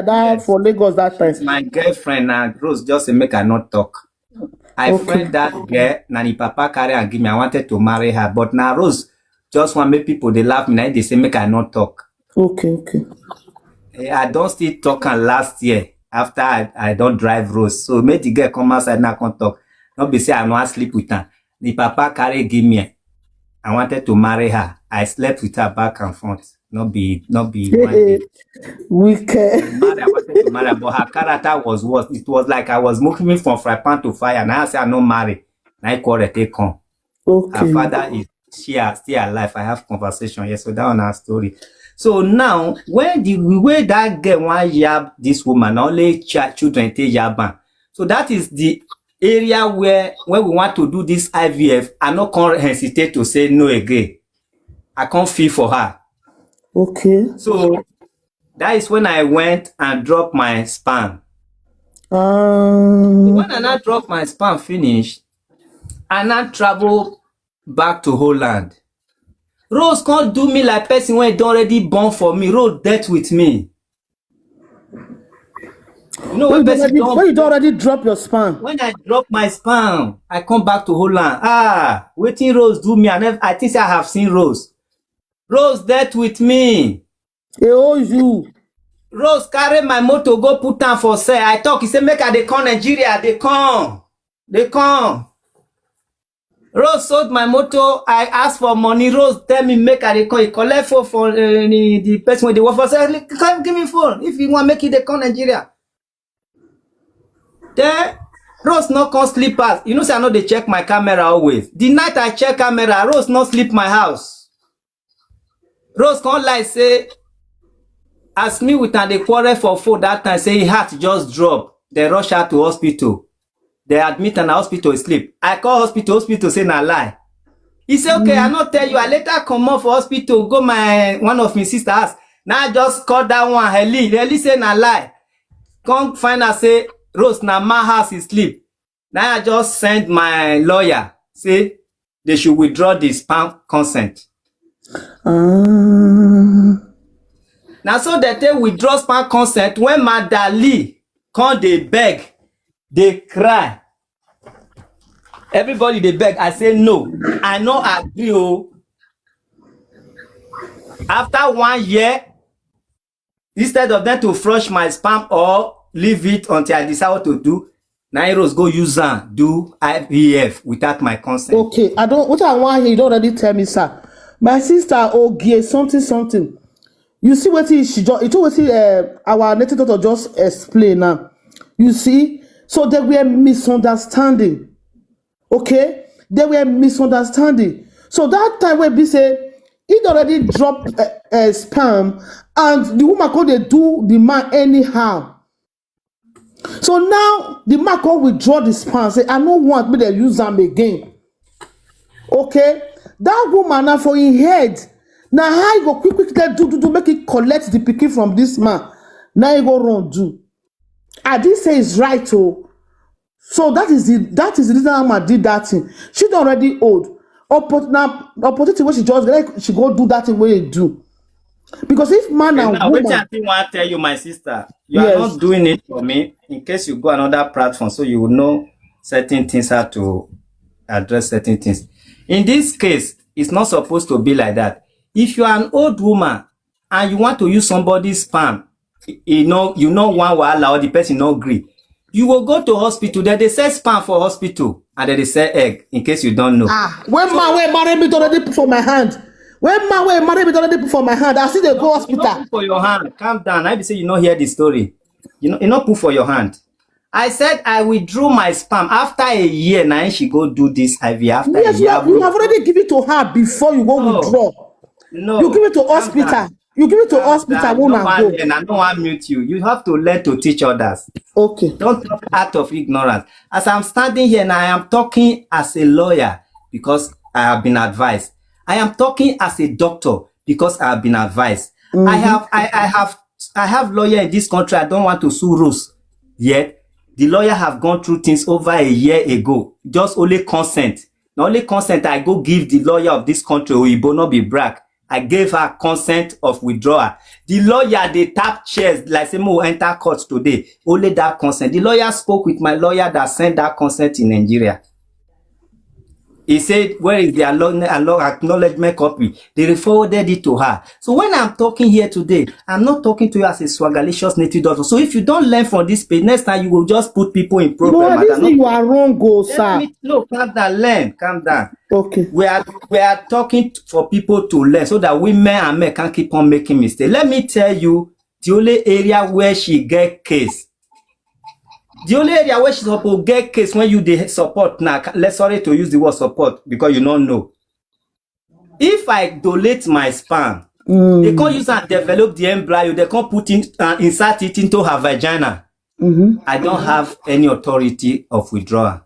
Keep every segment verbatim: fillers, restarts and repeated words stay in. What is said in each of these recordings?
that for Lagos that time. My girlfriend na Rose just say make I not talk. I Okay. Friend that girl, na the papa carry and give me. I wanted to marry her, but now Rose just want make people they laugh me. Now they say make I not talk. Okay, okay. Eh, I don't still talk and last year after I, I don't drive Rose. So make the girl come outside now come talk. Not be say I no wan sleep with her. The papa carry give me. I wanted to marry her. I slept with her back and front. Not be not be one day. Wicked. Marry, I wanted to marry her, but her character was worse. It was like I was moving from fry pan to fire. Now I say I no marry. Now I call her take come. Her Okay. Father is she are still alive. I have conversation here, so that one her story. So now, when the way that girl wan yab this woman, only chi- children take yab am. So that is the area where when we want to do this I V F, I no come hesitate to say no again. I can't feel for her. Okay. So that is when I went and dropped my sperm. Um, When I now drop my sperm finish, I now travel back to Holland. Rose can't do me like person when don already born for me. Rose death with me. You know when when you don person already, don when you don already drop your sperm. When I drop my sperm, I come back to Holland. Ah, wetin Rose do me? I never, I think say I have seen Rose. Rose death with me. E owe you. Rose carry my motor go put am for sale. I talk, he say make I dey come Nigeria, dey come, dey come. Rose sold my motor. I ask for money. Rose tell me make I dey come. He collect phone for uh, the, the person wey dey work for. Say come give me phone if you wan make you dey come Nigeria. Then Rose no come sleep pass. You know say I no dey check my camera always. The night I check camera, Rose no sleep my house. Rose come lie say as me with am dey quarrel for phone that time, say him heart just drop. Dem rush her to hospital. Dem admit am na hospital he sleep. I call hospital, hospital say na lie. He say okay, I no tell you. I later comot for hospital go my one of him sister house. Now I just call that one Heli. Heli say na lie. Come find out say Rose na man house he sleep. Now I just send my lawyer say they should withdraw the sperm consent. Ah. Na so dem take withdraw sperm consent when Madam Lee come dey beg, dey cry. Everybody dey beg. I say no, I no agree o. After one year, instead of them to flush my sperm or leave it until I decide what to do, na Rose go use am do I V F without my consent. Okay, I don't. What I want here, you don't already tell me, sir. My sister Ogie something something. You see what she just. You know what uh, our native doctor just explain now. You see, so there were misunderstanding. Okay, there were misunderstanding. So that time when be say he already dropped uh, uh, sperm, and the woman come dey do the man anyhow. So now the man come withdraw the sperm, say I no want me to use am again. Okay, that woman now for him head, now how he go quick quick tell do do do make he collect the pikin from this man. Now he go run do. I did say it's right oh. So that is the that is the reason Alma did that thing. She don already old. Oppor- now opportunity when she just like she go do that thing wey he do. Because if man Okay, and now, wetin woman, I think wan tell you, my sister, you are yes, not doing it for me. In case you go another platform, so you will know certain things, how to address certain things. In this case, it's not supposed to be like that. If you are an old woman and you want to use somebody's sperm, you know, you know one wahala or the person no gree, you will go to hospital. Then they sell sperm for hospital and then they sell egg. In case you don't know, ah, when man wey marry me don already put for my hand. When man wey marry me don already put for my hand, I still dey go you no hospital. Put for your hand. Calm down. I be say you no hear the story. You know, you no put for your hand. I said I withdrew my sperm after a year. Now she go do this I V after a Yes, you year. have, you have already given it to her before you go No, withdraw. no. You give it to Calm down. Hospital. You give it to Calm hospital. down. When No I one go. Then I no one mute you. You have to learn to teach others. Okay. Don't talk out of ignorance. As I'm standing here now, I am talking as a lawyer because I have been advised. I am talking as a doctor because I have been advised. I Mm-hmm. have I, I have I have lawyer in this country. I don't want to sue Rose yet. The lawyer have gone through things over a year ago. Just only consent. The only consent I go give the lawyer of this country, Oyibo, not be brag. I gave her consent of withdrawal. The lawyer dey tap chest like say mo enter court today. Only that consent. The lawyer spoke with my lawyer that sent that consent in Nigeria. He said, "Where is the allo-, allo-, acknowledgement copy?" They forwarded it to her. So when I'm talking here today, I'm not talking to you as a swagalicious native doctor. So if you don't learn from this page, next time you will just put people in problem. No, this thing you are wrong, go, sir. No, calm down, learn, calm down. Okay. We are we are talking for people to learn so that women and men can keep on making mistakes. Let me tell you the only area where she get case. The only area where she suppose get case when you dey support now, let's sorry to use the word support because you don't know. If I donate my sperm, mm. They can't use and develop the embryo, they can't put in and uh, insert it into her vagina. Mm-hmm. I don't have any authority of withdrawal.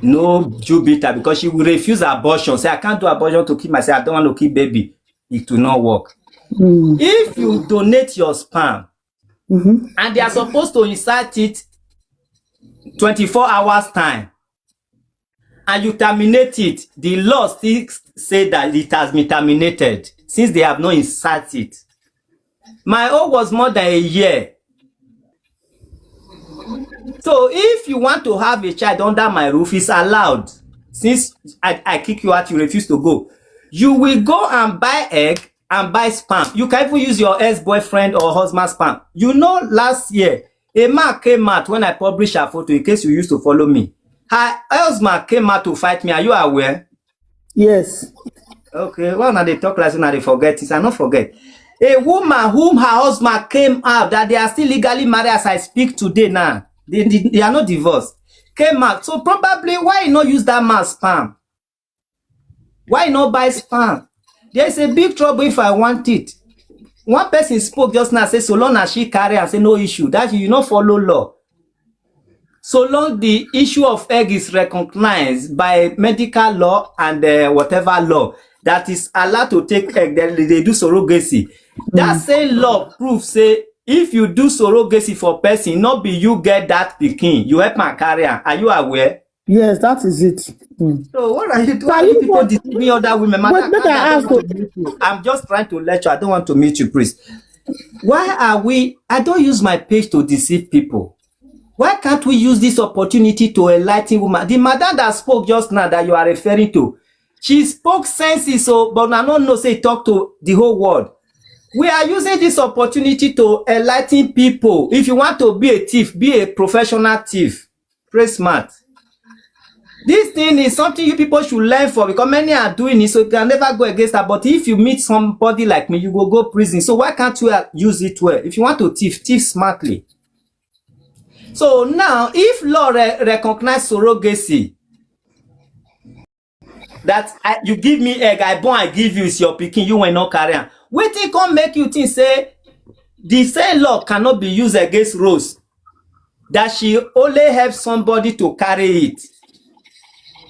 No Jupiter, because she will refuse abortion. Say, "I can't do abortion to keep myself. I don't want to keep baby." It will not work. Mm. If you donate your sperm, mm-hmm. And they are supposed to insert it twenty-four hours time, and you terminate it, the law still say that it has been terminated since they have not inserted it. My own was more than a year. So if you want to have a child under my roof, it's allowed. Since I, I kick you out, you refuse to go. You will go and buy egg and buy sperm. You can even use your ex-boyfriend or husband sperm. You know, last year, a man came out when I published her photo, in case you used to follow me. Her husband came out to fight me. Are you aware? Yes. Okay, well, now they talk like now they forget this. I don't forget. A woman whom her husband came out that they are still legally married as I speak today now. They, they, they are not divorced. Came out. So probably why not use that man's sperm? Why not buy sperm? There's a big trouble if I want it. One person spoke just now, say so long as she carry and say no issue. That you not follow law. So long the issue of egg is recognized by medical law and uh, whatever law that is allowed to take egg, they, they do surrogacy. That same law proves say if you do surrogacy for person, not be you get that pikin, you help my carry am. Are you aware? Yes, that is it. Mm. So what are you doing? Are you people deceiving other women? Wait, make I ask. I'm just trying to lecture. I don't want to meet you, please. Why are we? I don't use my page to deceive people. Why can't we use this opportunity to enlighten woman? The madam that spoke just now that you are referring to, she spoke senses, so but I don't know say talk to the whole world. We are using this opportunity to enlighten people. If you want to be a thief, be a professional thief. Pray smart. This thing is something you people should learn for because many are doing it, so you can never go against that. But if you meet somebody like me, you go go prison. So why can't you uh, use it well? If you want to thief, thief smartly. So now, if law re- recognize surrogacy, that I, you give me egg, I born, I give you, it's your pikin, you will not carry am. Wetin come make you think say the same law cannot be used against Rose? That she only help somebody to carry it.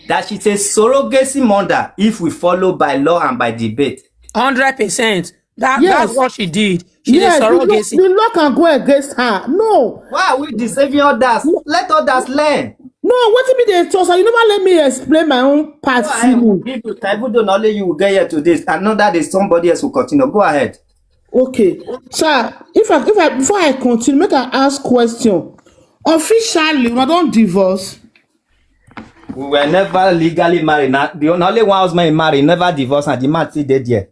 That she's a surrogacy mother if we follow by law and by debate. Hundred percent. That, yes. That's what she did. She yes, surrogacy. The law can go against her. No. Why are we deceiving others? Let others learn. No, what if they trust her? You never let me explain my own part. I will give you time, even though only you will get here to this. Another day, somebody else will continue. Go ahead. Okay, sir. If I, if I, before I continue, make I ask question. Officially, we don't divorce. We were never legally married. Now, the only one husband married, never divorced, and the man still dead there.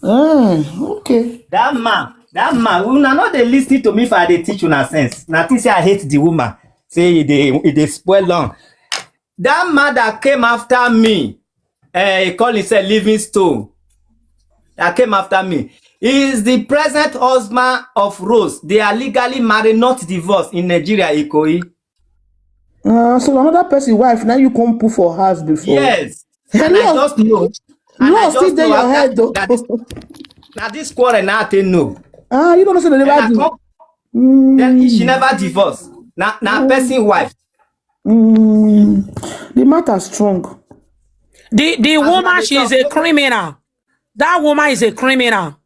Ah, okay. That man, that man, una no dey listen to me if I dey teach una sense. Na think say I hate the woman. Say e dey e dey spoil long. That man that came after me, eh, he call himself Livingstone. That came after me. He is the present husband of Rose. They are legally married, not divorced in Nigeria, Ikoyi. Uh, so another person wife now you come put for house before. Yes. And I just know. And I Law just still dey know your after head though. that this, that this quarrel now they know. Ah, you don't know say they And I never do. come, then she never divorced. Now, now person wife. Mm, the matter strong. The the woman, Another she is a talk. Criminal. That woman is a criminal.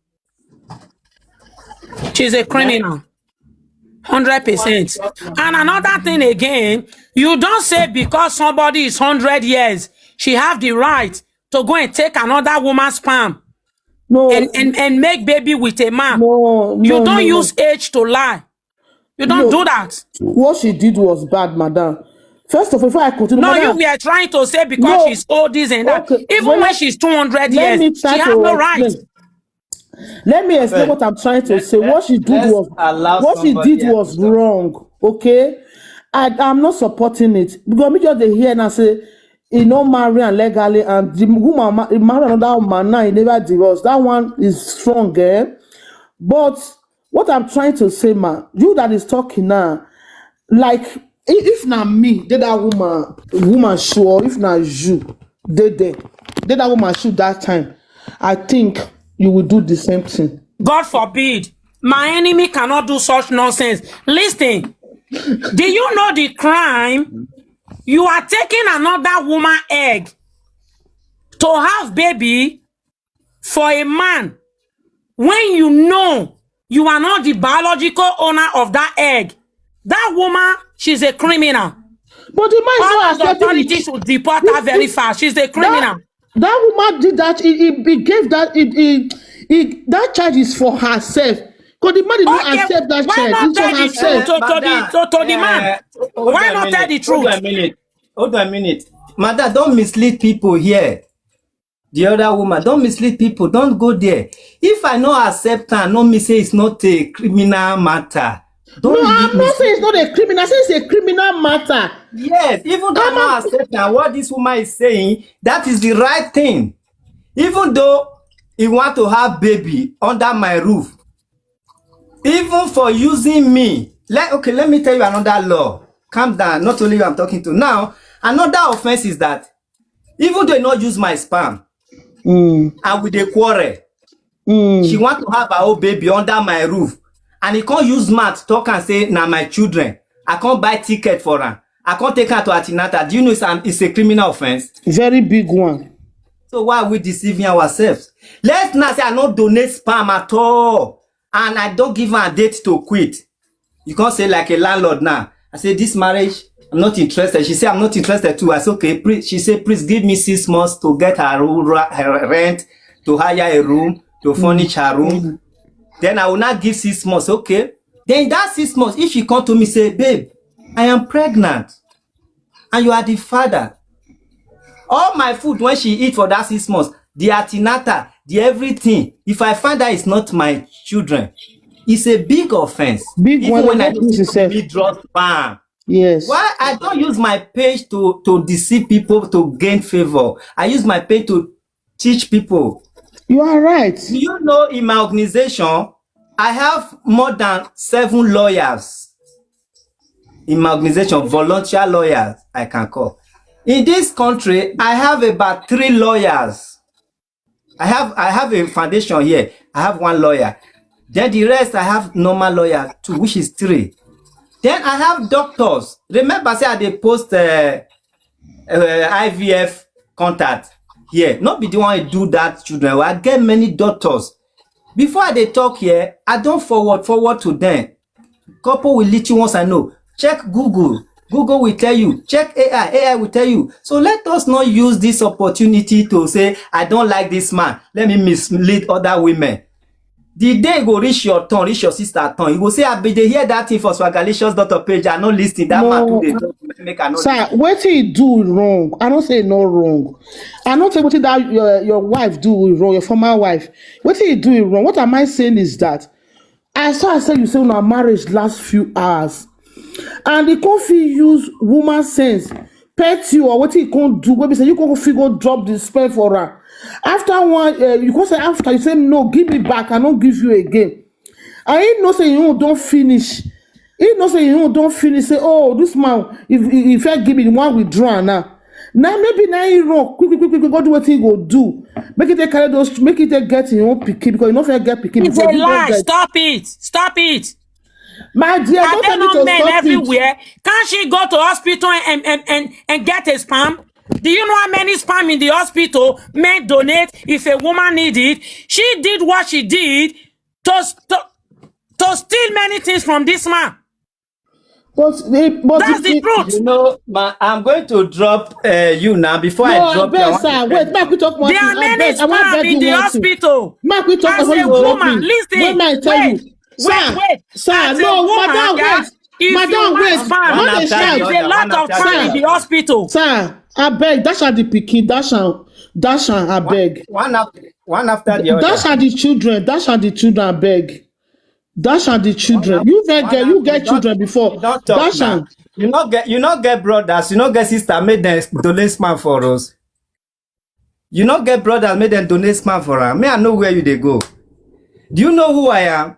She's a criminal. Hundred percent. And another thing again, you don't say because somebody is hundred years, she have the right to go and take another woman's sperm No, and, and, and make baby with a man. no, You no, don't no. use age to lie. You don't No. do that. What she did was bad, madam. First of all, before I continue, No, you madam, were trying to say because No. she's old, this and that. Okay, Even well, when she's two hundred let years, me she try has to no right. explain. Let me explain Abeg. What I'm trying to Let, say. What let, she did let's was allow what she somebody did else was to talk. wrong. Okay, I I'm not supporting it because me just dey hear now say he no marry and legally, and the woman ma- he marry another woman now, he never divorce. That one is strong, eh? But what I'm trying to say, ma, you that is talking now, like, i- if na me, did that woman, woman sure, if na you, did there, did that woman shoot that time, I think you will do the same thing. God forbid. My enemy cannot do such nonsense. Listen, do you know the crime? You are taking another woman egg to have baby for a man when you know you are not the biological owner of that egg. That woman, she's a criminal. But the man is All not the accepting authorities it. Should deport her very fast. She's a criminal. That, that woman did that. He, he, he gave that. He, he, he, that charge is for herself. Because the man did not Okay, accept that why charge. not It's for tell the herself. truth to, to the Madam, to, to the man? eh, hold Why on a not tell the minute. Hold on a truth? Minute. Hold on a minute. Madam, don't mislead people here. The other woman, don't mislead people. Don't go there. If I no accept her, no me say it's not a criminal matter. Don't No, lead I'm me. Not saying it's not a criminal. I say it's a criminal matter. Yes, even though I I'm no a- accept now what this woman is saying, that is the right thing. Even though he want to have baby under my roof, even for using me, let okay, let me tell you another law. Calm down. Not only you I'm talking to now. Another offense is that even though he not use my sperm, Mm, and we dey quarrel. mm. She want to have her own baby under my roof, and he can't use mouth talk and say na my children. I can't buy ticket for her. I can't take her to antenatal. Do you know it's, an, it's a criminal offense? Very big one. So why are we deceiving ourselves? Let's not say I not donate sperm at all, and I don't give her a date to quit. You can't say like a landlord now. I say this marriage, I'm not interested. She say I'm not interested too. I say okay. Please, she say please give me six months to get her, room, her rent, to hire a room, to furnish her room. Then I will not give six months. Okay. Then in that six months, if she come to me say, babe, I am pregnant, and you are the father. All my food when she eat for that six months, the antenatal, the everything. If I find out it's not my children, it's a big offense. Big Even one, when I that is do itself. me draw sperm. Yes. Why I don't use my page to to deceive people to gain favor? I use my page to teach people. You are right. Do you know in my organization, I have more than seven lawyers in my organization, volunteer lawyers I can call. In this country, I have about three lawyers. I have I have a foundation here. I have one lawyer. Then the rest I have normal lawyer too, which is three. Then I have doctors. Remember, say I dey post uh, uh, I V F contact here. Not be the one I do that children. I get many doctors. Before I dey talk here, I don't forward forward to them. Couple will little ones I know. Check Google. Google will tell you. Check A I. A I will tell you. So let us not use this opportunity to say, I don't like this man. Let me mislead other women. The day go reach your turn, reach your sister turn. You go say, I be dey hear that thing for Swagalicious daughter page. I no listen. That man No. Too dey talk. Make I no Sir, wetin he do wrong? I don't say no wrong. I don't say wetin that your, your wife do wrong, your former wife. Wetin he do wrong? What am I saying is that I saw I say you say una marriage last few hours, and he come fit use woman sense pet you or wetin he come do wey be say you come fit go drop the spell for her. After one, uh, you come say after you say no, give me back, I no give you again. And he know say you don finish. He know say you don finish. Say oh this man, if if I give me the one withdraw now. Now maybe now he run quick quick quick quick go do wetin he go do. Make it take carry those, make it take get him own pikin because you no fit get pikin It's before a you don lie. get. Stop it. Stop it. My dear, Are don't there tell me not to men stop it. Everywhere? Can't she go to hospital and, and, and, and get a sperm? Do you know how many sperm in the hospital men donate if a woman need it? She did what she did to, to, to steal many things from this man. But, eh, but That's it- the it- truth. You know, ma, I'm going to drop uh, you now. Before I No, drop you, I abeg, want sir. to Wait, make we talk one There thing. are many Abeg, I wan sperm beg in you the one thing. Hospital. Make we talk As before a you drop woman, me. listen. When I tell Wait, you, sir, wait, wait. sir, As a no, woman, madam, yeah, wait, if you madam, want wait. sperm, No One dey after shout, the there's a other, lot one of after sperm the in the other. Hospital. Sir, abeg, dash out the pikin, dash am, dash am, abeg. One after, one after the other. Dash out the children, dash out the children, abeg. Dash out the children. You get, One get, you after get the children other. Before. You don't talk Dash now. am. You not get, you not get brothers. You not get sister. Make them donate sperm for us. You not get brothers. Make them donate sperm for her. Me, I know where you they go. Do you know who I am?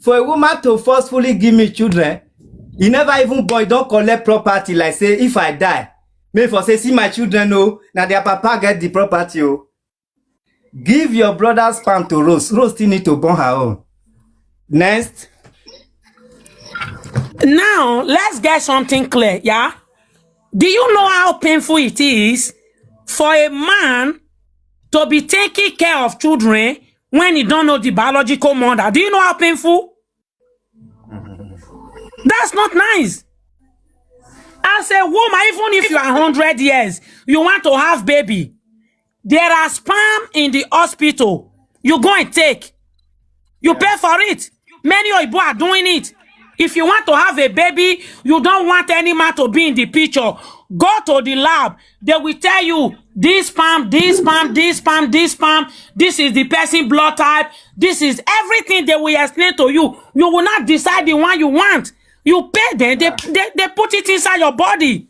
For a woman to forcefully give me children, he never even born. Don't collect property like say if I die, me for say see my children. No, now their papa get the property. Oh, give your brother's sperm to Rose. Rose still need to born her own. Next. Now, let's get something clear, yeah? Do you know how painful it is for a man to be taking care of children when he don't know the biological mother? Do you know how painful? That's not nice. As a woman, even if you are hundred years, you want to have baby, there are sperm in the hospital. You go and take. You pay for it. Many Oyibo are doing it. If you want to have a baby, you don't want any man to be in the picture. Go to the lab. They will tell you this sperm, this sperm, this sperm, this sperm. This is the person blood type. This is everything they will explain to you. You will not decide the one you want. You pay them. They, they, they put it inside your body.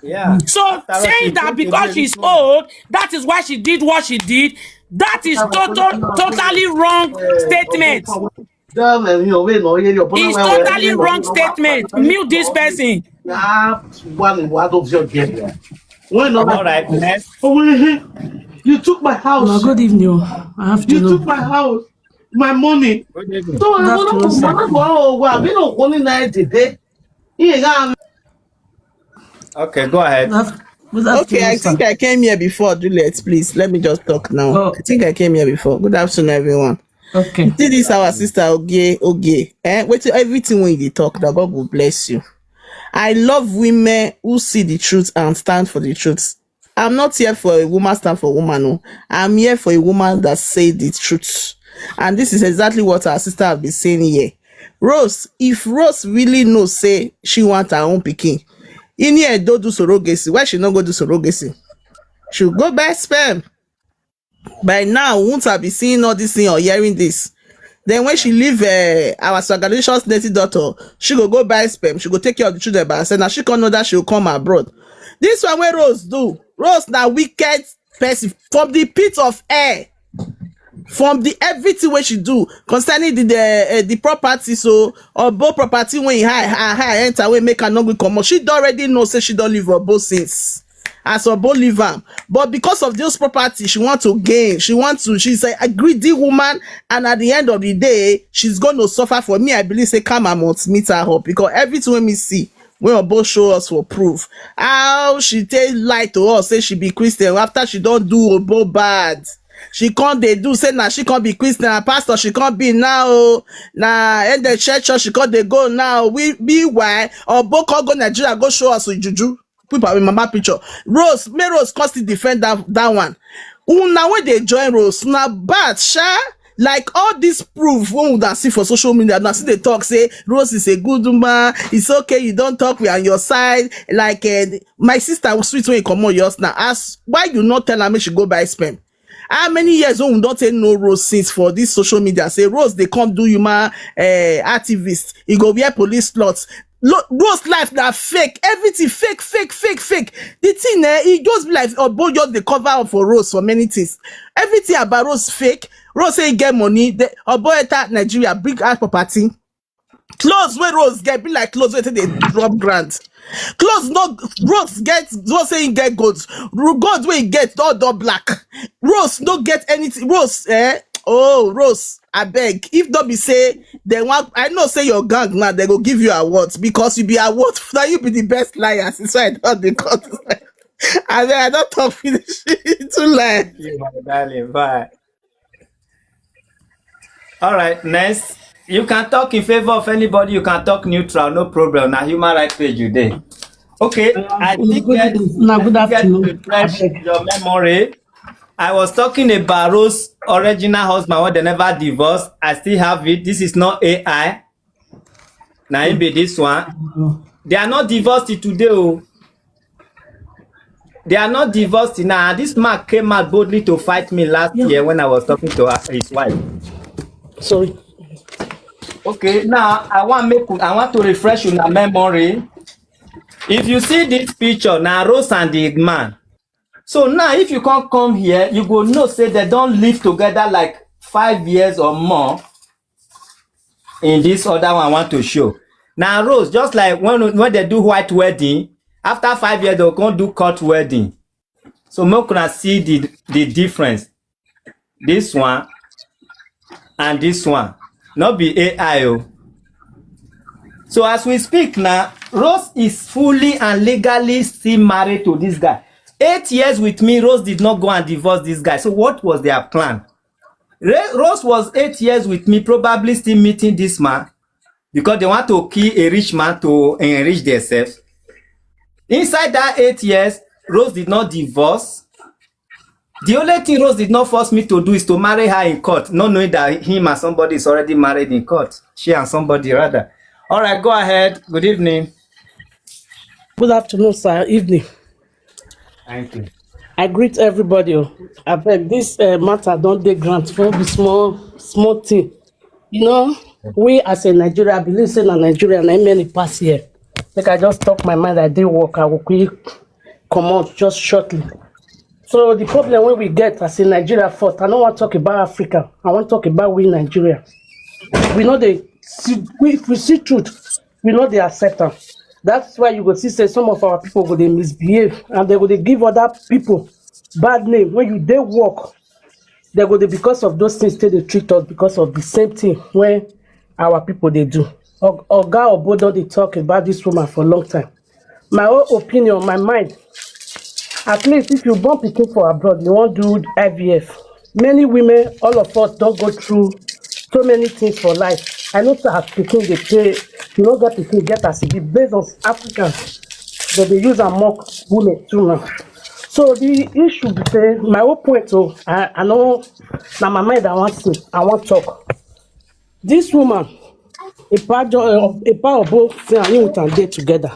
Yeah. So saying that because she's old, that is why she did what she did. That is total, totally wrong statement. It's totally wrong statement. Mute this person. One word of your game. When All right, next. You took my house. Well, good evening. I have to You know. Took my house, my money. Good evening. So Good afternoon, sir. One word, we don't only night today. Yeah, Okay, go ahead. Good af- good Okay, I afternoon, sir. think I came here before, Juliet. Please let me just talk now. Oh. I think I came here before. Good afternoon, everyone. Okay. See this our sister Ogie, Ogie. Eh? Wait till everything when they talk, that God will bless you. I love women who see the truth and stand for the truth. I'm not here for a woman stand for woman. No. I'm here for a woman that say the truth. And this is exactly what our sister have been saying here. Rose, if Rose really know say she want her own pikin, in here don't do surrogacy. Why she not go do surrogacy? She go buy sperm. By now, won't I be seeing all this thing or hearing this? Then when she leave uh, our Swagalicious native daughter, she go go buy sperm. She go take care of the children by herself. Now she can't know that she will come abroad. This one where Rose do. Rose now wicked person from the pit of air. From the everything where she do concerning the the, uh, the property, so or both property when he high high high enter, when make her not come out. She don't already know say she don't live or both since. As Obo leave am. But because of those property, she want to gain. She want to, she's a, a greedy woman. And at the end of the day, she's going to suffer for me. I believe say karma must meet her up because everything we see, when Obo show us for proof. How she take lie to us, say she be Christian. After she don't do Obo bad. She can't they do say now she can't be Christian. A pastor she can't be now. Now and the church she can't they go now. We be why Obo can't go Nigeria, go show us with juju. People with mama picture. Rose, may Rose come still defend that, that one. Una when they join Rose, na bad, sha. Like all this proof when we see for social media, now see they talk say Rose is a good woman. It's okay, you don't talk, we are on your side. Like uh, my sister was sweet when you come on yours now. Ask why you not tell her make she go buy sperm. How many years when we don't take no Rose since for this social media? Say Rose, they can't do human uh, activist. He go wear police clothes. Lo- Rose life that fake, everything fake, fake, fake, fake. The thing, eh, it just be like Obo just the cover up for Rose for many things. Everything about Rose fake. Rose say he get money. The Obo enter Nigeria, bring out property. Clothes where Rose get be like clothes where they drop grant. Clothes no Rose get Rose say he get gold. Ro- Gold where he get all done black. Rose no get anything. Rose, eh? Oh, Rose, I beg. If not be say, then one, I know say your gang now, they go give you awards because you be award. Now you be the best liars. That's why I don't dey cut. I mean, I don't talk finish. Too lie. Thank you, my darling. Bye. All right, next. You can talk in favor of anybody, you can talk neutral, no problem. Na human rights page you dey. Okay, I think good, get evening. No, good I think get afternoon. Refresh Abeg. Your memory. I was talking about Rose original husband when they never divorced. I still have it. This is not A I. Now it be this one. They are not divorced today. Oh. They are not divorced now. This man came out boldly to fight me last Yeah. year when I was talking to her, his wife. Sorry. Okay, now I want make I want to refresh your memory. If you see this picture, now Rose and the man. So now, if you can't come here, you go know say they don't live together like five years or more. In this other one, I want to show. Now, Rose, just like when when they do white wedding, after five years, they'll come do court wedding. So make una see the the difference. This one and this one. Not be A I. Oh. So as we speak now, Rose is fully and legally still married to this guy. Eight years with me, Rose did not go and divorce this guy. So what was their plan? Re- Rose was eight years with me, probably still meeting this man because they want to kill a rich man to enrich themselves. Inside that eight years, Rose did not divorce. The only thing Rose did not force me to do is to marry her in court, not knowing that him and somebody is already married in court. She and somebody rather. All right, go ahead. Good evening. Good afternoon, sir. Evening. Thank you. I greet everybody. Oh. I beg this uh, matter don't dey grant for the small small thing. You know, we as a Nigeria, I believe say na Nigeria na many pass here. Like I just talk my mind, I dey work, I will quick come out just shortly. So the problem when we get as a Nigeria first, I don't want to talk about Africa. I want to talk about we Nigeria. We know they see we, if we see truth, we know they accept them. That's why you go see say some of our people go they misbehave and they go they give other people bad name. When you they work, they go they because of those things they treat us because of the same thing when our people they do. Og- Oga Obodo they talk about this woman for a long time. My own opinion, my mind. At least if you born pikin for abroad, you won't do I V F. Many women, all of us don't go through so many things for life. I know say as pikin dey pay, you no get pikin get as e be based on Africans, but they use and mock women too now. So the issue be say my own point, oh, I, I know now my mind I want to I want talk. This woman, a part of a part of both say and with and dey together,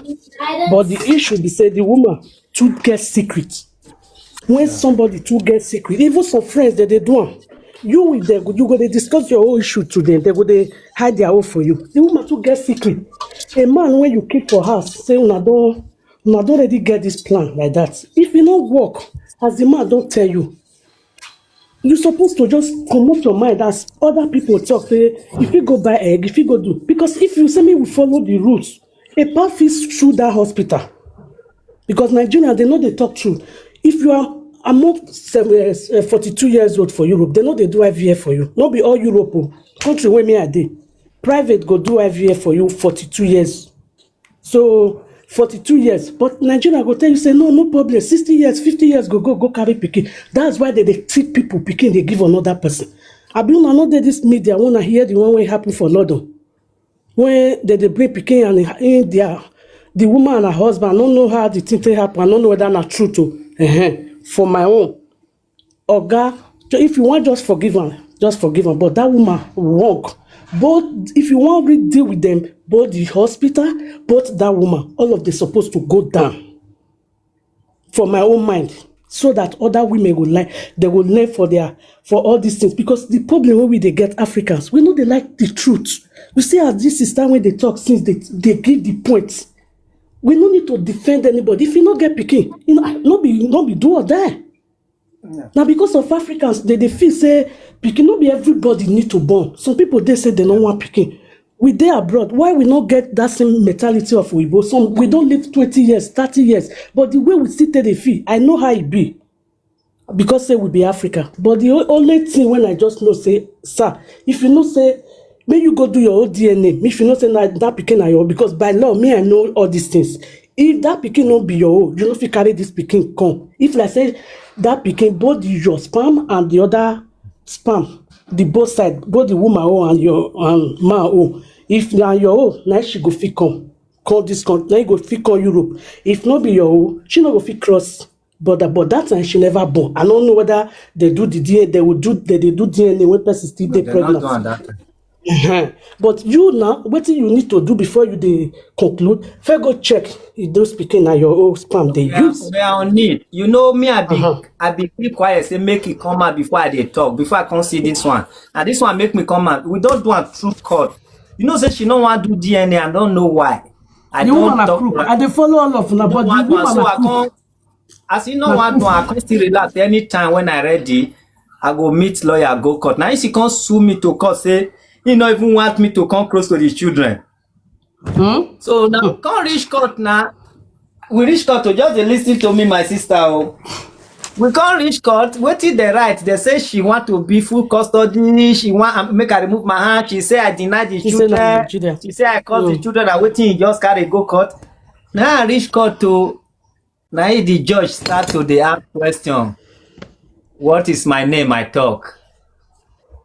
but the issue be say the woman too get secret. When somebody too get secret, even some friends that they do am, you with them, you go they discuss your own issue to them. They go they hide their own for you. The woman too get secret. A man when you keep for house, say una don't una don't already get this plan like that. If you no work, as the man don't tell you, you supposed to just comot your mind as other people talk say if you go buy egg, if you go do because if you say me we follow the rules, a part fit sue that hospital because Nigeria they know they talk true. If you are among seven, uh, forty-two years old for Europe, they know they do I V F for you. Not be all Europe, oh. Country where me I dey. Private go do I V F for you forty-two years. So forty-two years, but Nigeria go tell you say no, no problem. Sixty years, fifty years go go go carry pikin. That's why they dey treat people pikin they give another person. I be una no dey this media when I hear the one wey happen for London. When they dey bring pikin and in their the woman and her husband, I don't know how the thing take happen. I don't know whether na true to uh-huh. For my own, Oga, so if you want just forgive am, just forgive am. But that woman wrong. Both if you want really deal with them, both the hospital, both that woman, all of them supposed to go down. For my own mind, so that other women will learn, they will learn for their for all these things. Because the problem when we they get Africans, we know they like the truth. We see as this is time when they talk since they they give the point. We no need to defend anybody. If you no get pikin, you know, no be no be do or die. Now because of Africans, they, they feel say pikin no be everybody need to born. Some people they say they no want pikin. We dey abroad. Why we not get that same mentality of Weibo? Some we don't live twenty years, thirty years. But the way we sit there, they feel. I know how it be. Because say we be Africa. But the o- only thing when I just know say, sir, if you know say, may you go do your own D N A. If you know say na that pikin na your because by law, me I know all these things. If that pikin no be your own, you no fit carry this pikin come. If like say that pikin both your sperm and the other sperm the both side, both the woman own and your and man own. If na your own, na she go fit come, come this country, na you go fit come Europe. If no be your own, she no go fit cross border. But that time she never born. I don't know whether they do the D N A, they will do they, they do D N A when person still dey pregnant. Uh-huh. But you now, wetin you need to do before you dey conclude? First go check if those pikin na your own sperm dey use. They are on it. You know me, I be uh-huh. I be keep quiet, say make it come out before I dey talk, before I come see this one. And this one make me come out. We don't do a true court. You know, say she no wan do D N A. I don't know why. I the don't woman talk. I dey follow all of una, but the woman so I come As you know, one thing, I come still relax anytime when I ready. I go meet lawyer, go court. Now she come sue me to court, say he no even want me to come close to the children. Hmm? So now hmm. come reach court now. We reach court to just listen to me, my sister. Oh. We come reach court, waiting the right. They say she want to be full custody. She want um, make her remove my hand. She say I deny the she children. She say I cause hmm. the children. I waiting, just carry go court. Now I reach court to Now the judge start to dey ask question. What is my name? I talk.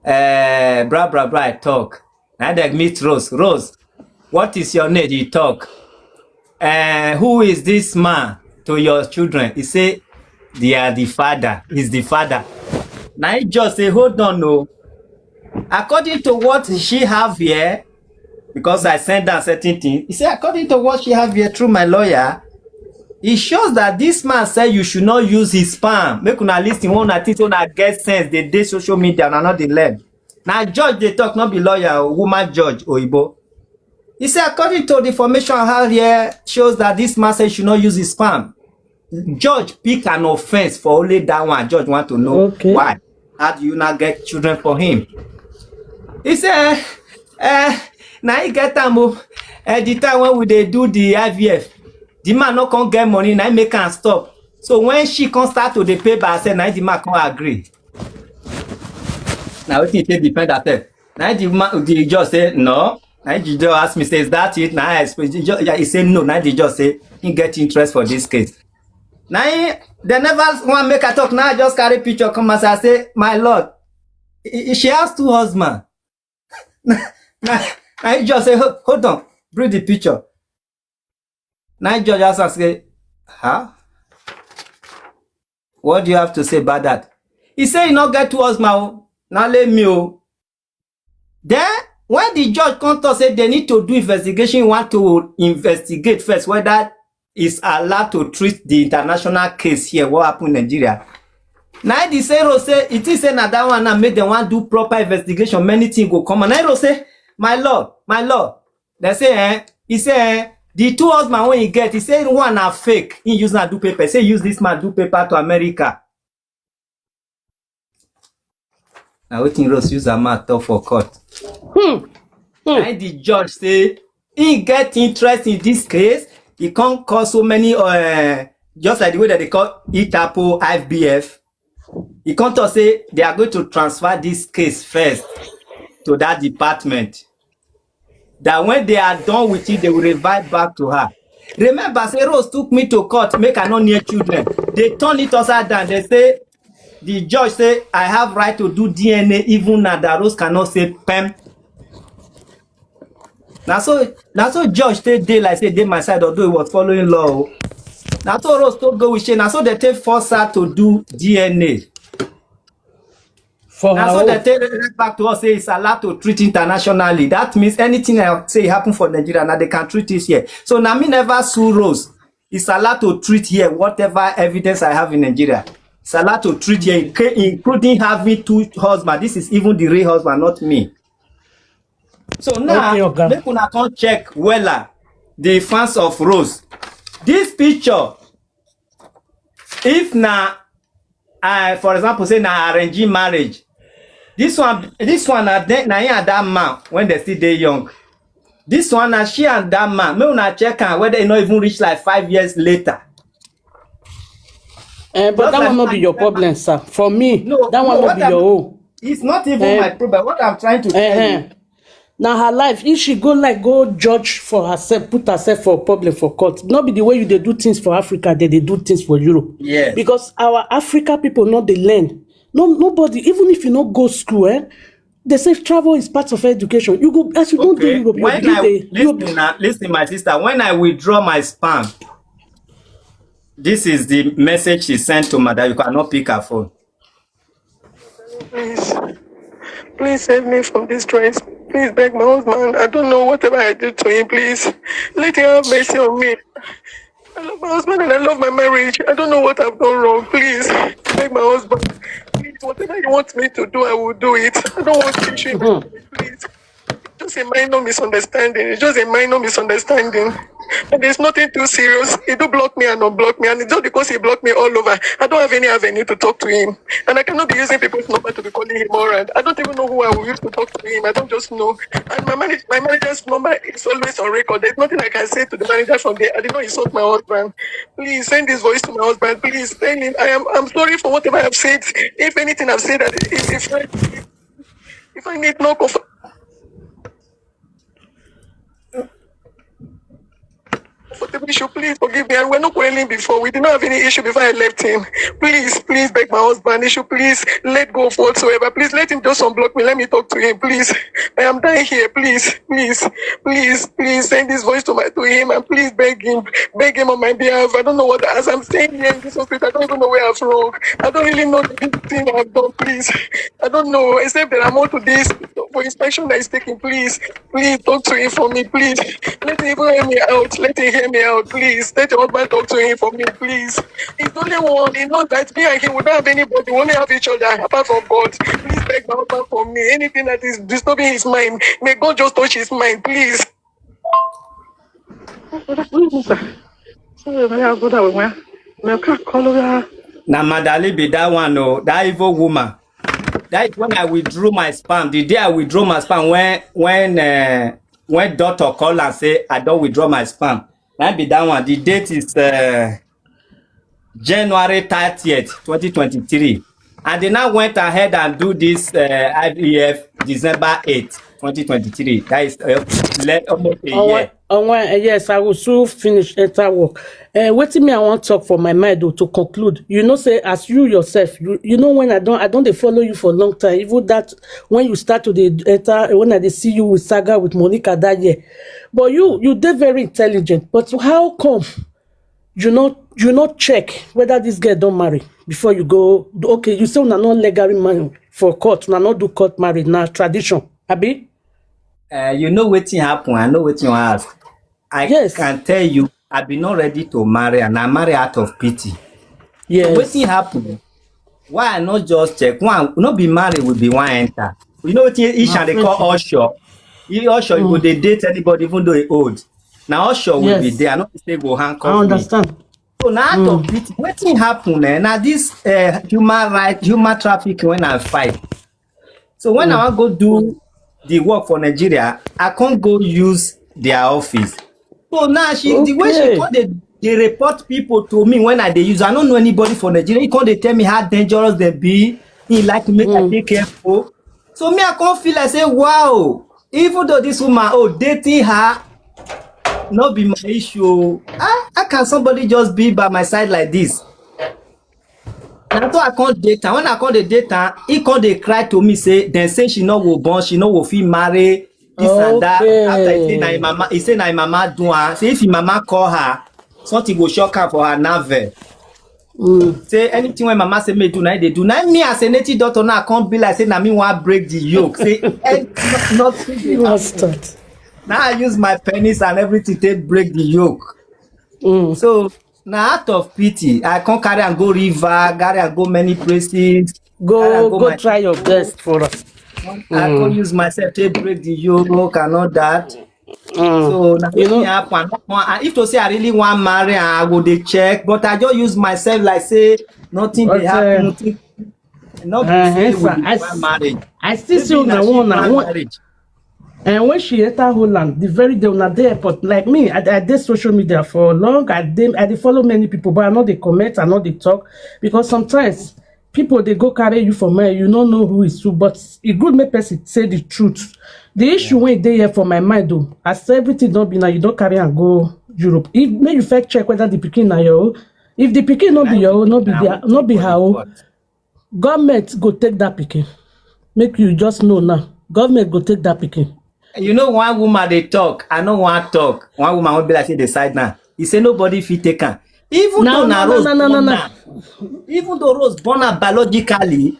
Uh, bra bra bra. I talk. Now they meet Rose. Rose, what is your name? He talk. Uh, who is this man to your children? He say they are the father. He's the father. Now he just say, hold on, no. According to what she have here, because I sent down certain things. He said, according to what she have here through my lawyer, it shows that this man said you should not use his sperm. Make una listen, when una think say una get sense, they dey social media, una no dey learn. Now judge dey talk, not be lawyer, woman judge, Oyibo. He said, according to the information I have here, shows that this man said you should not use his sperm. Judge pick an offense for only that one. Judge want to know okay. why. How do you not get children for him? He said, eh, eh, now he get time. Oh, at the time when we they do the I V F, the man not come get money. Now he make am stop. So when she come start to the pay by herself, now the man come agree. Now we can take defend herself. Now the man, the judge say no. Now the judge ask me, say, is that it? Now I explain. He say no. Now the judge say he get interest for this case. Now he, they never want make a talk. Now I just carry picture come as I say, my lord, she has two husbands. Now he just say, hold on, bring the picture. Now judge ask am say, huh? What do you have to say about that? He say he not get two husbands. Now let me oh. Then when the judge come talk say they need to do investigation, want to investigate first whether is allowed to treat the international case here, what happened in Nigeria. Now the say Rose say it is say na that one now make them want do proper investigation. Many things go come. And Rose say, my lord, my lord. They say eh, he say eh, the two husband when he get, he say one are fake. He use na do paper. Say use this man do paper to America. Now wetin Rose use her mouth talk for court. Hmm. Hmm. And the judge say he get interest in this case. He can't call so many uh, just like the way that they call Itapo I B F. He can't talk say they are going to transfer this case first to that department. That when they are done with it, they will revert back to her. Remember, say Rose took me to court, make I no near children. They turn it upside down. They say the judge say I have right to do D N A even now that Rose cannot say pem. Now so now so judge take day like say they my side although he was following law. Now so Rose to go with she. Now so they take force her to do D N A. For now so they take it back to us say it's allowed to treat internationally. That means anything I say happen for Nigeria now they can treat this here. So now me never sue Rose. It's allowed to treat here whatever evidence I have in Nigeria. It's allowed to treat here, including having two husbands. This is even the real husband, not me. So now, okay, okay. Make una come check wella the fans of Rose. This picture, if na, uh, for example, say na arranging marriage. This one, this one na then na him and that man when they still dey young. This one na she and that man. Make una check am whether e no even reach like five years later. Eh, but that one no be your problem, sir. For me, no, that one no be your own. It's not even eh, my problem. What I'm trying to tell eh, you. Now her life, if she go like go judge for herself, put herself for problem for court. Not be the way you they do things for Africa, they, they do things for Europe. Yeah. Because our Africa people not they learn. No, nobody, even if you not go school, eh, They say travel is part of education. You go, as you don't do Okay. Europe, you When do I the you listen now, listen, my sister. When I withdraw my sperm, this is the message she sent to me that you cannot pick her phone. Please, please save me from this stress. Please beg my husband. I don't know whatever I did to him. Please, let him have mercy on me. I love my husband and I love my marriage. I don't know what I've done wrong. Please, beg my husband. Please, whatever he wants me to do, I will do it. I don't want issue. Please. Just a minor misunderstanding. It's just a minor misunderstanding. And there's nothing too serious. He do block me and unblock me, and it's just because he blocked me all over. I don't have any avenue to talk to him, and I cannot be using people's number to be calling him around. I don't even know who I will use to talk to him. I don't just know. And my manager, my manager's number is always on record. There's nothing I can say to the manager from there. I did not insult my husband. Please send this voice to my husband. Please tell him I am. I'm sorry for whatever I've said. If anything I've said, that if if I, if I need no comfort. Comfortable issue, please forgive me. And we're not quarreling before. We did not have any issue before I left him. Please, please beg my husband. He should please let go of whatsoever. Please let him just unblock me. Let me talk to him, please. I am dying here. Please, please, please, please send this voice to my to him and please beg him, beg him on my behalf. I don't know what as I'm staying here in this hospital. I don't even know where I've wrong. I don't really know the big thing I've done. Please, I don't know except that I'm on to this for inspection that is taking. Please, please talk to him for me. Please, let him even hear me out. Let him hear me out. Please, let your husband talk to him for me. Please, he's the only one. He knows that me and him, we don't have anybody. We only have each other apart from God. Please beg my husband for me. Anything that is disturbing his mind, may God just touch his mind, please. Na Madali be that one, oh, that evil woman. That is when I withdrew my sperm. The day I withdrew my sperm, when when uh, when doctor call and say I don't withdraw my sperm. That be that one. The date is uh, January thirtieth, twenty twenty-three. And they now went ahead and do this uh, I V F December eighth, twenty twenty-three. That is uh, le- almost a year. Onwe, eh, yes, I will soon finish enter work. Uh, wetin me I wan talk for my mind, though, to conclude. You know, say as you yourself, you, you know, when I don't I don't dey follow you for a long time. Even that when you start to dey enter, when I dey see you with saga with Monica that year, but you you dey very intelligent. But how come you not you not check whether this girl don't marry before you go? Okay, you say una not legally married for court, una not do court marriage, na tradition, abi? Uh, you know wetin happen. I know wetin you ask. I Yes. Can tell you, I be not ready to marry, and I marry out of pity. Yes. Wetin happen? Why I not just check? One, not be married, will be one enter. You know what each and they call usher. You usher, you go they date anybody, even though he old. Now usher will be Yes. There. I not say go I handcuff me. Understand. So now out of pity, wetin happen? Eh? Now this uh, human right, human trafficking when I fight. So when I wan go do the work for Nigeria, I can't go use their office. So now she the way she Okay. Come dey dey report people to me when I dey use. I don't know anybody for Nigeria. He come dey tell me how dangerous they be. He like make I take careful. So me I come feel like say wow. Even though this woman oh dating her, not be my issue. How, how can somebody just be by my side like this? Na so I come date am. When I come dey date am, he come dey cry to me say dem say she no go born, she no go fit marry, this and that. After he say na him mama, he say na him mama do am. Say if him mama call her, something go shock am for her nerve. Say anything wey mama say make do na him dey do. Na me as a native doctor now come be like say na me wan break the yoke. Say eh, nothing dey happen. Bastard. Now I use my penis and everything take break the yoke. So na out of pity I come carry am go river, carry am go many places. Carry am Go go go my try your best for us. I come use myself take break the yoke and all that. So na You know- wetin happen. I no wan- I- If to say I really wan marry am, I go dey check, but I just use myself like say nothing dey Okay. Happen. Nothing- Not be Uh-huh, say we sir. be I wan s- marry. I still see Maybe una na she one wan na one. Marriage. And when she enter Holland, the very day una dey airport, like me, I, I dey social media for long. I dey I dey follow many people, but I no dey comment, I no dey talk because sometimes people dey go carry you for mind, you no know who is who. But e good make person say the truth. The issue wey dey here for my mind though, as everything don be now, you don carry am go Europe. If make you first check whether the pikin na your own. If the pikin no be your own, no be their, no be her own. Government go take that pikin. Make you just know now. Government go take that pikin. You know, one woman dey talk. I no wan talk. One woman wey be like say dey side now. He say nobody fit take am. Even No, though na no, no, Rose no, no, no, born no. am, even though Rose born am biologically,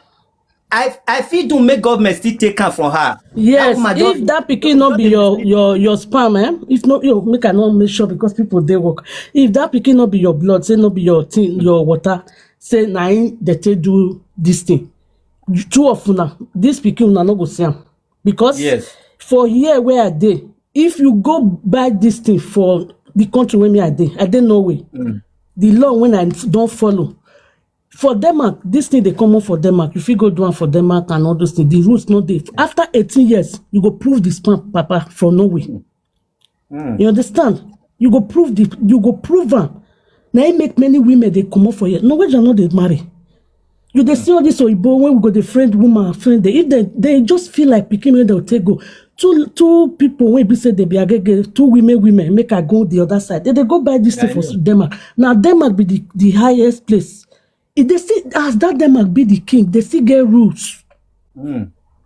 I I fit do make government still take am from her. Yes, That woman if just that pikin no be your your your sperm, eh? If no, yo, make I no make sure because people dey work. If that pikin no be your blood, say no be your thing, your water, say na him dey take do this thing. You- Two of una, this pikin una no go see am because Yes. for here where I dey, if you go buy this thing for the country where me I dey, I dey Norway. The law when I don follow, for Denmark, this thing dey common for Denmark. You fit go do am for Denmark and all those things. The rules no dey. After eighteen years, you go prove the sperm papa for Norway. You understand? You go prove the you go prove am. Na im make many women dey comot for here. Norwegian no dey marry. You dey see all this oyibo when we go dey friend woman, friend dey. If they they just feel like pikin wey dem take go. Two two people wey be say they be agege, two women women make I go the other side. They dey go buy this thing for Denmark. Now Denmark be the the highest place. If they see as that Denmark be the king, they still get rules.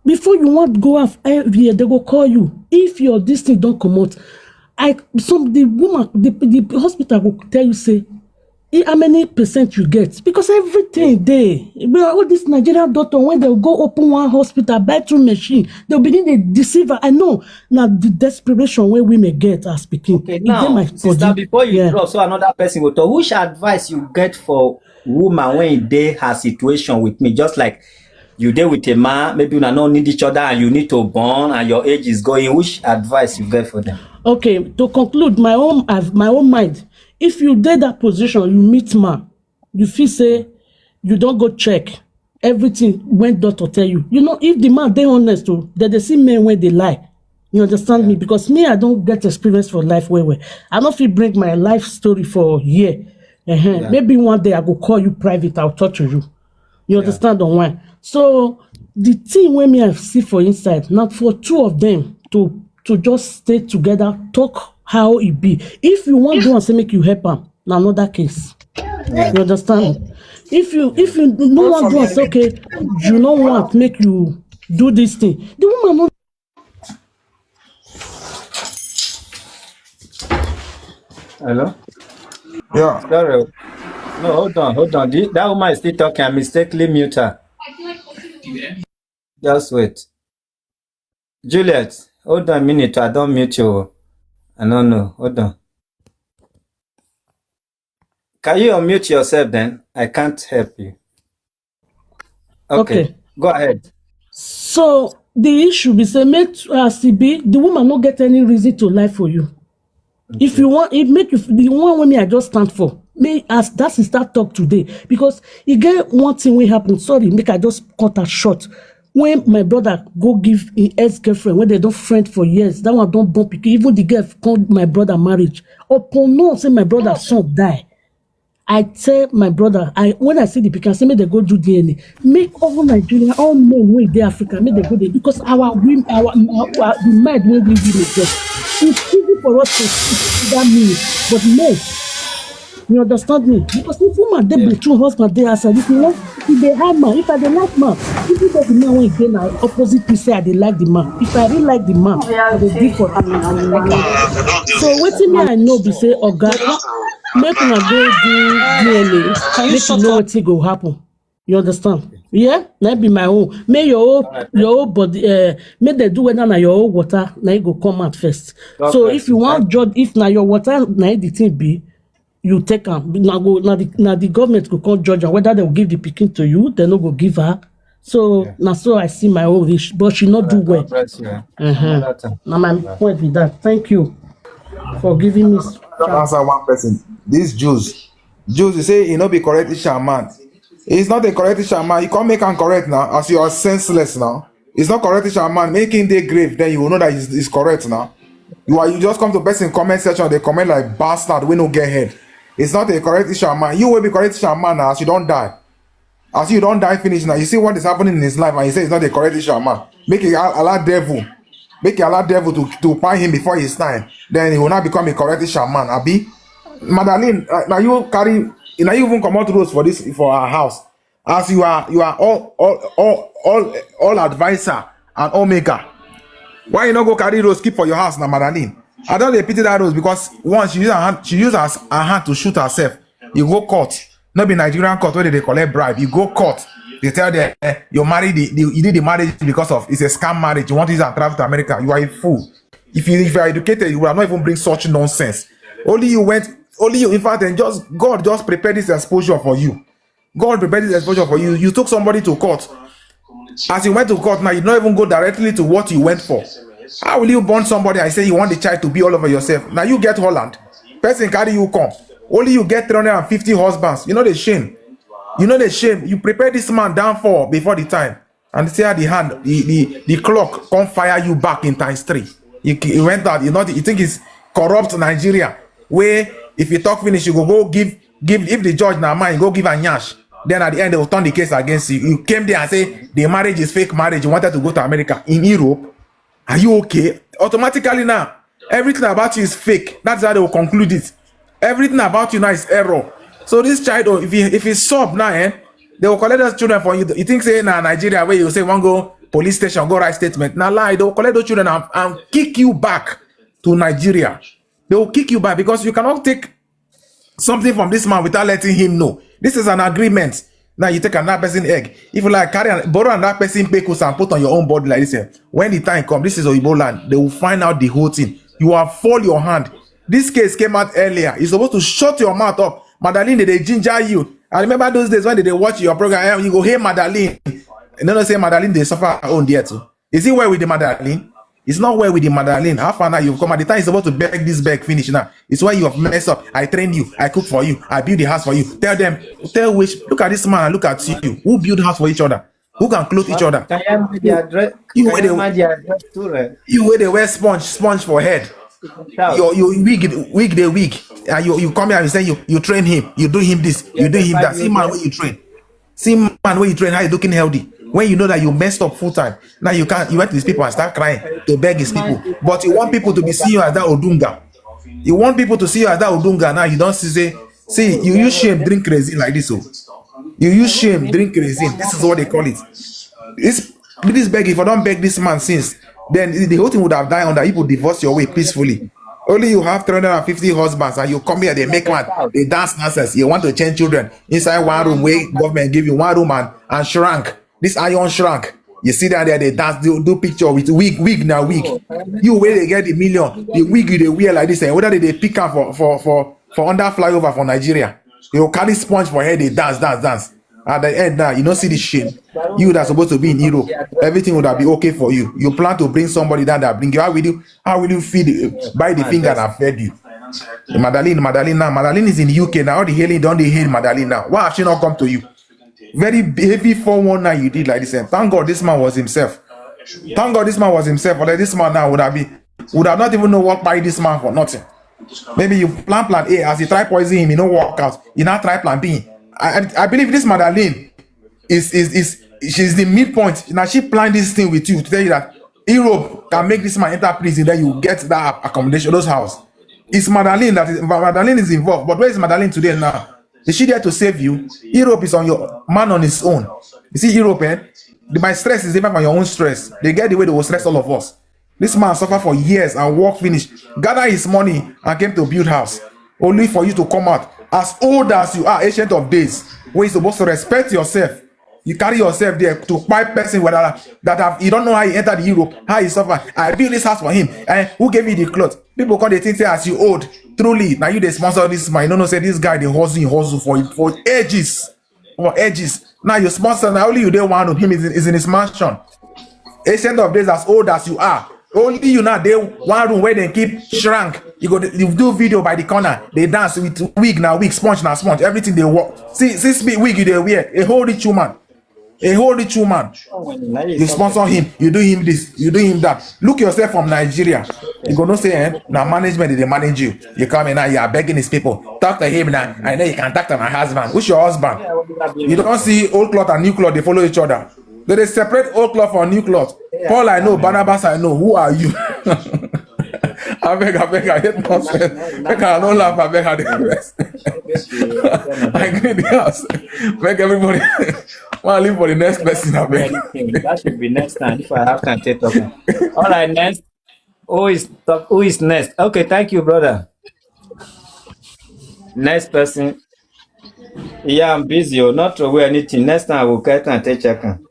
Before you want go off every year, they go call you. If your this thing don't come out, I some the woman the, the hospital will tell you say, "Eh, how many percent you get?" Because everything they well, all this Nigerian doctor when they go open one hospital, buy two machine, they'll begin to deceive her. I know now the desperation where women get as speaking. Okay, now, sister, before you drop, so another person will talk. Which advice you get for woman when you dey her situation with me? Just like you dey with a man, maybe una no need each other and you need to born and your age is going. Which advice you get for them? Okay, to conclude, my own I've- my own mind. If you dey that position, you meet man, you feel say you don't go check everything when doctor tell you. You know, if the man dey honest, oh, then they see men when they lie. You understand me? Because me, I don't get experience for life well well. I don't feel bring my life story for here. Uh-huh. Maybe one day I go call you private. I'll talk to you. You understand on why? So the thing when me I see for inside, not for two of them to to just stay together, talk how it be. If you want to and say make you help am, na another case. You understand? If you if you no want to and say okay, you no want make you do this thing. The woman no Hello? Yeah. Sorry. No, hold on, hold on. The, that woman is still talking. I mistakenly mute her. Just wait. Juliet, hold on a minute. I don't mute you. I don't know. Hold on. Can you unmute yourself then? I can't help you. Okay. Okay. Go ahead. So the issue be say make as e be, the woman no get any reason to lie for you. If you want, it make you the one wey me I just stand for. Me as that sister talk today because e get one thing wey happen. Sorry, make I just cut her short. When my brother go give him ex girlfriend when they don't friend for years, that one don't bump pikin. Even the girl come my brother marriage. Upon no say my brother son die. I tell my brother, I when I see the pikin, I say make they go do D N A. Make all Nigeria, all men wey dey Africa, make they go there because our women, our, our, our the mind wey we women get. It's easy for us to see that mean, but men, you understand me? Because if woman dey between husband dey outside, if you want, if they hide man, if I dey like man, even though the man wey dey na opposite me say I dey like the man. If I really like the man, I dey give for am. So wetin me I know be say oga make una go do D N A. Can you make you shut know up? Wetin go happen. You understand? Yeah, that be my own. May your own, your own body. Uh, may they do whether na your own water na e go come out first. So if you want judge, if na your water na e the thing be, you take am. Na go na the na the government go come judge am whether they will give the pikin to you, they no go give her. So na so I see my own reach, but she not do well. Bless you. Uh-huh. Now my point with that. Thank you for giving me. Just answer one person. This Jews, Jews, you say he no be correct Isha man. He's not a correct Isha man. You can't make am correct now, as you are senseless now. It's not correct Isha man. Make him dey grave, then you will know that he's, he's correct now. You are you just come to person comment section, they comment like bastard, we no get head. It's not a correct Isha man. You will be correct Isha man now, as you don't die. As you don't die finish now, you see what is happening in his life, and you say it's not a correct Isha man. Make it al- allow devil, make it allow devil to to find him before his time. Then he will not become a correct Isha man. Abi, Madalene, uh, now you carry, now you even come out rules for this for our house. As you are, you are all all all all all advisor and omega. Why you no go carry Rose keep for your house na, Madalin? I don dey pity that Rose because once she use her hand, she use her, her hand to shoot herself. You go court. No be Nigerian court where they dey collect bribe. You go court. They tell them, eh, you married the, the, you did the marriage because of, it's a scam marriage. You want to use and travel to America. You are a fool. If you, if you are educated, you would have not even bring such nonsense. Only you went, only you. In fact, and just God just prepared this exposure for you. God prepared this exposure for you. You took somebody to court. As you went to court now, you don't even go directly to what you went for. How will you burn somebody and say you want the child to be all over yourself? Now you get Holland. Person carry you come. Only you get three hundred and fifty husbands. You know the shame. You know the shame. You prepare this man down for before the time. And see how the hand, the, the, the clock come fire you back in times three. You, you went out. You know, you think it's corrupt Nigeria. Where if you talk finish, you go, go give, give, if the judge na man, you go give a nyash. Then at the end, they will turn the case against you. You came there and say the marriage is fake marriage. You wanted to go to America. In Europe, are you okay? Automatically now, everything about you is fake. That's how they will conclude it. Everything about you now is error. So this child, oh, if he, if he sub now, eh, they will collect those children for you. You think say na Nigeria where you say one go police station, go write statement. Na lie. They will collect those children and, and kick you back to Nigeria. They will kick you back because you cannot take something from this man without letting him know. This is an agreement. Now you take another person egg. If you like, carry and borrow another person pekus and put on your own body like this. Eh, when the time comes, this is Oyibo land. They will find out the whole thing. You have fold your hand. This case came out earlier. You're supposed to shut your mouth up. Madalin, they, they ginger you. I remember those days when they, they watch your program, eh, you go, "Hey, Madalin." And then they say Madalin, they suffer her own there too. Is it well with the Madalin? It's not well with the Madalin. How far now you've come? At the time you're supposed to beg this beg finish now. It's why you have messed up. I trained you. I cook for you. I build the house for you. Tell them, tell which, look at this man and look at you. Who build house for each other? Who can clothe each other? Can you imagine the address? You Can were you the imagine the address too, right? You were the wear sponge, sponge for head. Shout. Your, your wig, wig the wig. And you, you come here and you say you, you train him, you do him this, you do him that. See man where you train. See man where you train, how you looking healthy. When you know that you messed up full time, now you can't. You went to these people and start crying to beg these people. But you want people to be seeing you as that Odunga. You want people to see you as that Odunga. Now you don't see say, see, you use shame drink resin like this. Oh, you use shame drink resin. This is what they call it. This this beg, if I don't beg this man since, then the whole thing would have died under. People divorce your way peacefully. Only you have three hundred and fifty husbands and you come here, they make man, they dance nonsense. You want to change children inside one room where government give you one room and, and shrunk. This iron shrunk. You see that there, they dance, do, do picture with wig, wig now wig. You where they get the million, the wig you they wear like this, and whether they, they pick up for, for, for, for under flyover for Nigeria. You carry sponge for head, they dance, dance, dance. At the end now, you don't see the shame. You that supposed to be in Europe, everything would have been okay for you. You plan to bring somebody down that bring you. How will you, how will you feed, uh, buy the finger that fed you? Madalin, Madalin now. Madalin is in U K now. All the hailing, don't they hail Madalin now? Why have she not come to you? Very heavy four one nine you did like this. And thank God this man was himself. Thank God this man was himself. Or like this man now would have been, would have not even know what buy this man for nothing. Maybe you plan plan A as you try poison him, you know work out. You now try plan B. I, I, I believe this Madalin is is is she's the midpoint. Now she planned this thing with you to tell you that Europe can make this man enter prison, then you get that accommodation, those house. It's Madalin that is, Madalin is involved. But where is Madalin today now? Is she there to save you? Europe is on your man on his own. You see Europe, eh? The, my stress is even on your own stress. They get the way they will stress all of us. This man suffer for years and work finish, gather his money and came to build house, only for you to come out as old as you are, ancient of days, where you supposed to respect yourself. You carry yourself there to kpai person whether that have, you don't know how you enter the Europe, how you suffer. I build this house for him. And who gave you the cloth? People come, they think say as you old, truly now you they sponsor this man. You don't know say this guy they hustle, hustle for for ages, for ages. Now you sponsor, now only you there one room. Him is in, is in his mansion. Ancient of days, as old as you are, only you now there one room where they keep shrunk. You go, you do video by the corner. They dance with wig now wig, sponge now sponge. Everything they work. See, see, speak wig you they wear. A whole rich woman, a whole rich woman. You sponsor him. You do him this. You do him that. Look yourself from Nigeria. You go no say, eh? Now management they manage you. You come in now. You are begging these people. Talk to him now. I know you can talk to my husband. Who's your husband? You don't see old cloth and new cloth. They follow each other. They, they separate old cloth from new cloth. Paul I know, Barnabas I know. Who are you? I beg, I beg, I hate nonsense. Make I no laugh. I beg, I dey rest. I agree the house. Make everybody. Well, I leave for the next person, I beg. Anything. That should be next time if I have time to talk. All right, next. Who is talk? Who is next? Okay, thank you, brother. Next person. Yeah, I'm busy. Oh, not to wear anything. Next time I will get and take check am.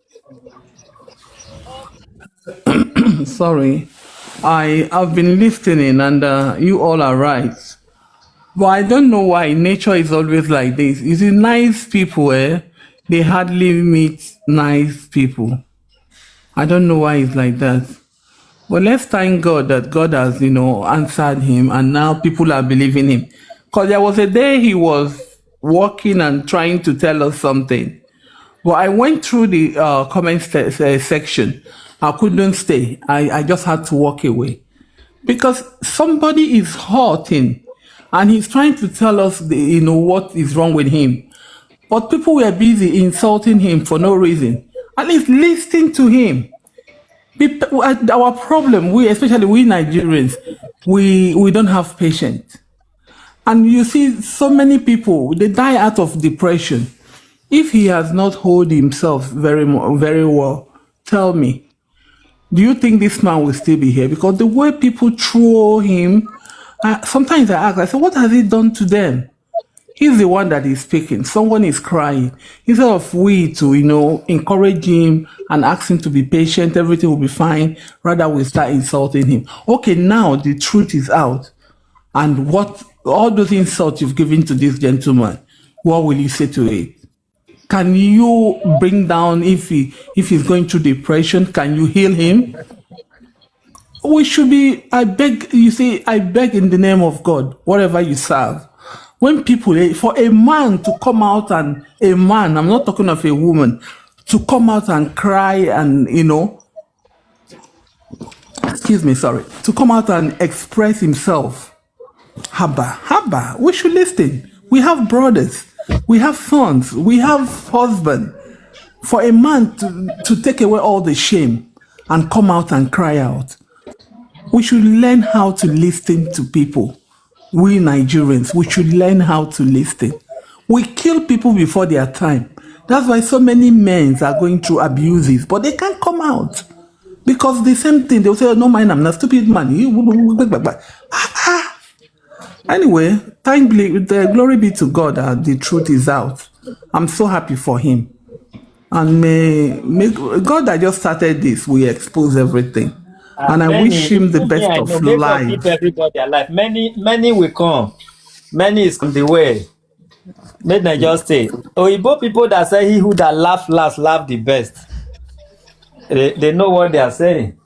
Sorry. I have been listening, and uh, you all are right. But I don't know why nature is always like this. You see, nice people, eh? They hardly meet nice people. I don't know why it's like that. But let's thank God that God has, you know, answered him, and now people are believing him. Because there was a day he was walking and trying to tell us something. But I went through the uh, comment se- se- section. I couldn't stay. I, I just had to walk away. Because somebody is hurting, and he's trying to tell us, the, you know, what is wrong with him. But people were busy insulting him for no reason. At least listen to him. Be, our problem, we, especially we Nigerians, we, we don't have patience. And you see, so many people, they die out of depression. If he has not hold himself very mo- very well, tell me, do you think this man will still be here? Because the way people throw him, uh, sometimes I ask, I say, what has he done to them? He's the one that is speaking. Someone is crying. Instead of we to, you know, encourage him and ask him to be patient, everything will be fine. Rather, we start insulting him. Okay, now the truth is out. And what all those insults you've given to this gentleman, what will you say to it? Can you bring down if he if he's going through depression? Can you heal him? We should be. I beg you. See, I beg in the name of God, whatever you serve. When people, eh, for a man to come out and a man, I'm not talking of a woman, to come out and cry and, you know, excuse me, sorry, to come out and express himself. Haba, haba, we should listen. We have brothers, we have sons, we have husband. For a man to, to take away all the shame and come out and cry out, we should learn how to listen to people. We Nigerians, we should learn how to listen. We kill people before their time. That's why so many men are going through abuses, but they can't come out. Because the same thing, they'll say, "Oh, no, mind, I'm not stupid man." You, ah, ah. Anyway, thank gl- the glory be to God that the truth is out. I'm so happy for him. And may, may God that just started this, we expose everything. And I wish him the best of life. Everybody alive. Many, many will come. Many is on the way. Make dem just stay. Oyibo people that say, "He who that laugh last, laugh the best." They, they know what they are saying.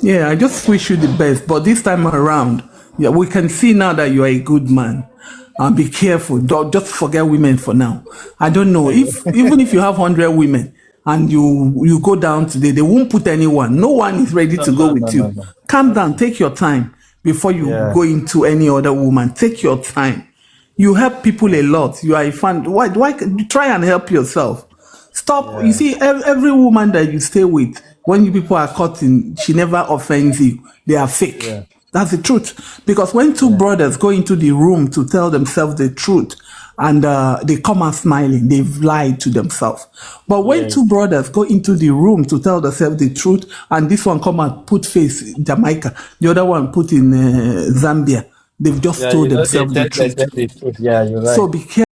Yeah, I just wish you the best. But this time around, yeah, we can see now that you are a good man. And be careful. Don't just forget women for now. I don't know if even if you have hundred women and you you go down today, they won't put anyone. No one is ready to go with you. Calm down. Take your time before you go into any other woman. Take your time. You help people a lot. You are a fan. Why? Why? Try and help yourself. Stop. You see, ev- every woman that you stay with, when you people are cutting, she never offends you. They are fake. That's the truth. Because when two brothers go into the room to tell themselves the truth, and uh, they come out smiling, they've lied to themselves. But when two brothers go into the room to tell themselves the truth, and this one come and put face in Jamaica, the other one put in uh, Zambia, they've just told themselves the truth. Yeah, you're right. So be careful.